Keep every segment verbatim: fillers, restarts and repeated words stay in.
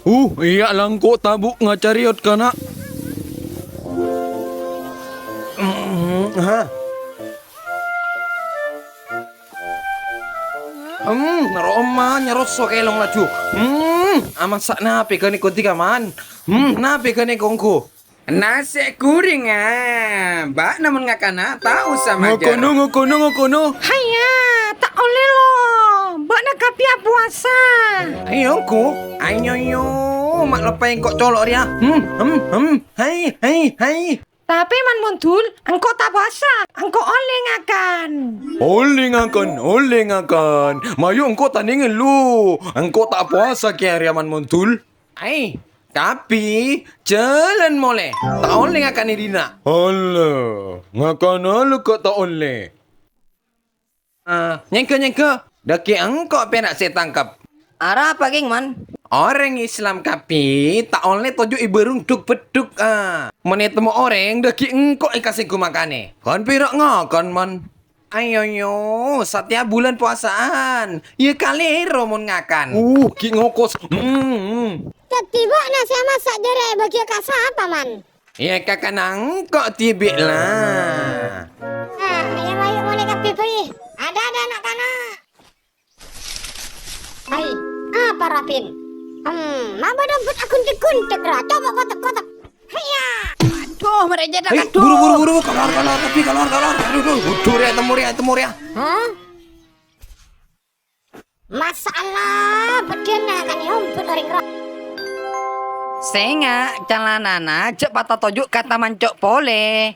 Uh, iyâ la engko' tabu' ngacarèyot kana'. Hmm, ha. Hmm, roma nyaroso kelong laju. Hmm, amassa napè ghânèko dhika, Man? Hmm, napè ghânèko ongghu? Nasè' gorèng, ah. Bâ'na mon ngakana, ta' osa majâr. Ngakono, ngakono, ngakono. Hayya, ta' ollè, lo. Bâ'na kabbhi apowasa. Ayo, ongghu. Ayo, yo. Ma' leppè engko' colo' rèya. Hmm, hmm, hmm. Hai, hai, hai. Tapè, Man Mondhul, engko' ta' powasa. Engko' ollè ngakan. Ollè ngakan, ollè ngakan. Mayu engko' tanèngè, lo. Engko' ta' powasa kèya rèya, Man Mondhul. Ai, kabbhi, jhâlân molè. Ta' ollè ngakan è dinna'. Allah, ngakan alèka ta' ollè. Ah, nyèngghâ, nyèngghâ. Dhâggi' engko' pèra' sè tangkep. Arapa, Kèng, Man? Orèng Islam kabbhi ta' ollè toju' è bârung dhuk-beddhuk, ah. Mon ètemmo orèng, dhâggi' engko' èkasènggu makanè. Kan pèra' ngakan, Man. Ayo, yo, satèya bulân powasaan. Yâ kalèro mon ngakan. Uh, ghi' ngokos. Hmm, hmm. Dhâddhi bâ'na sè amassa jârèya èbâghiyâ ka sapa, Man? Yâ, ka kanangko' dhibi' la. Ah, ayo, ayo, molè kabbhi bhâi. Adâ'-adâ' na'-kana'. Hai, apa, Rapin? Hmm, ma' bâdâ ombhut aghundhek-ghundhek, ra? Coba kotek-kotek. Haiya! Aduh, marè cèthak, Hei, aduh. Buru, buru, buru, kalor, kalor, kabbhi, kalor, kalor. Aduh, duh, buru rèya, temmo rèya, temmo rèya. Hah? Masyaallah, bâdâna kan ombhut orèng ro-, Sènga', calanana jhâ' patatoju' ka taman co' polè.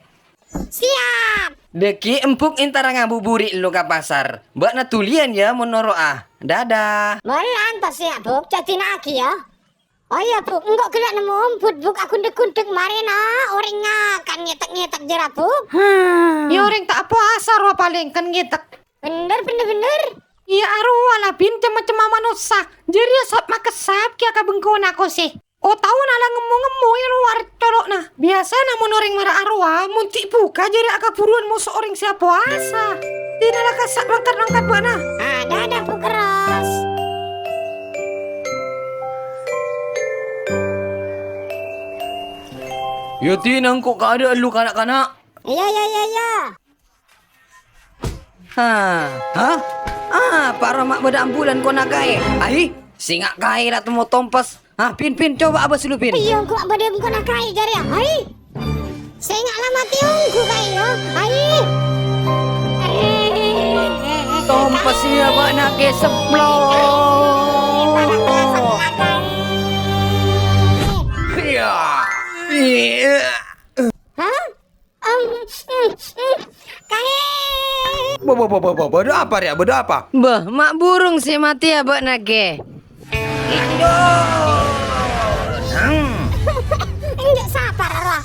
Siap. Dhâggi' embhuk èntara ngabuburi' lu ka pasar. Bâ'na dhuliyân, yâ, mon noro'a. Dadah. Molan ta' siap, Buk. Jhâ' dina'aghi, yâ. Oh, yâ, Buk. Engko' ghellâ' nemmo ombhut, Buk. Aghundhek-ghundhek marèna. Orèng ngakan ngètek-ngètek jârèya, Buk. Hmm. Yâ, orèng ta' apowasa rowa palèng kan ngètek. Bhender, bhender, bhender. Iyâ, arowa la, Bin, cem-macemma manossa. Jârèya sap-makessap kèya ka bengkona kosè. Otaona la ngemmo-ngemmo è lowar colo'na. Biyasana mon orèng mara arowa, mon ghi' bhuka jârèya akabhuruwân moso orèng sè apowasa. Dinala kassa' mangkat-mangkat bâ'na. Adâ'-adâ' bhuka ros. Yâ, dinah engko' kaadâ'ân lu, na'-kana'. Iyâ, iyâ, iyâ, iyâ. Ha, ha? Ah, para ma' bâdâ ambulan kona kaè. Ai, sènga' kaè la temmo tompes. Ha, Bin, Bin, coba abâs lu, Bin. Iyâ, engko' bâdâ kona kaè jârèya. Ai. Sènga' la matè ongghu kaè, yâ. Ai. Tompes iyâ bâ'na kè seplok. Iyâ. Iyâ. Hah? Em, em, em, kaè. Bâ, bâ, bâ, bâ, bâ, bâdâ apa rèya? Bâdâ apa? Bâ, ma' burung sè matèya bâ'na, Kè. Indon. Hmm. Enjâ' sapa, Rara?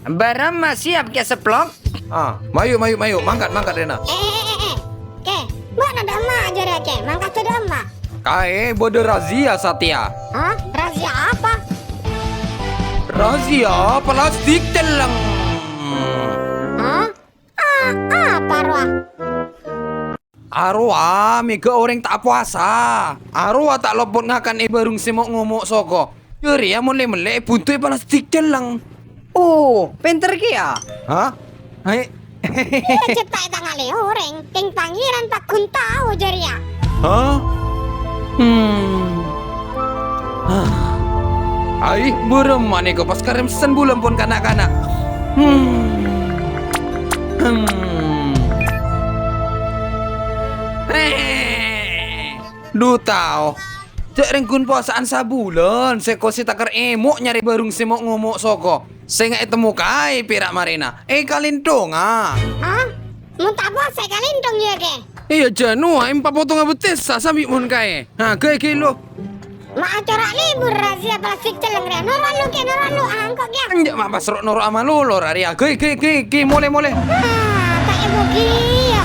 Bârâmma siap, Kè Seplok? Ah, mayu, mayu, mayu. Mangkat, mangkat, rèna. Eh, eh, eh, eh. Kè, bâ'na dâ' emma jârèya, Kè? Mangkat dâ' emma? Kaè bâdâ razia satèya. Hah? Razia apa? Razia plastik celleng. Hah? A-, apa rowa? Arowa mèghâ orèng ta' apowasa. Arowa ta' lopot ngakan è bârung sè mo'-ngomo' soko. Jârèya mon lè-mellè èbhunto'è plastik celleng. Oh, pènter kèya. Hah? Hai. Iyâ, cè' ta' ètangalè orèng, kèng Pangèran paggun tao jârèya. Hah? Hmm. Hah. Ai, bârâmma nèko pas karèmsen bulâ pon kana'-kana'. Hmm. Hmm. Eh. Dhu tao. Jhâ' rèng ghun powasaan sabulân, sèko sè takèr èmo' nyarè bârung sè mo'-ngomo' soko. Sènga' ètemmo kaè pèra' marèna. Èkalènthonga. Hah? Mon ta' powasa èkalènthong, yâ, Kè? Iyâ, jhâ' nowa èmpapotonga bettessa sambi mon kaè. Ha, ghâi-ghâi, lo. Ma' acora' libur razia plastik celleng rèya. Noro' lu, Kè, noro' lu. Ah, engko' kèya. Enjâ' ma' pas ro-, noro'a malolo ra rèya. Ghâi, ghâi, ghâi, ghâi, molè, molè. Ah, ta' èbâghi, yâ.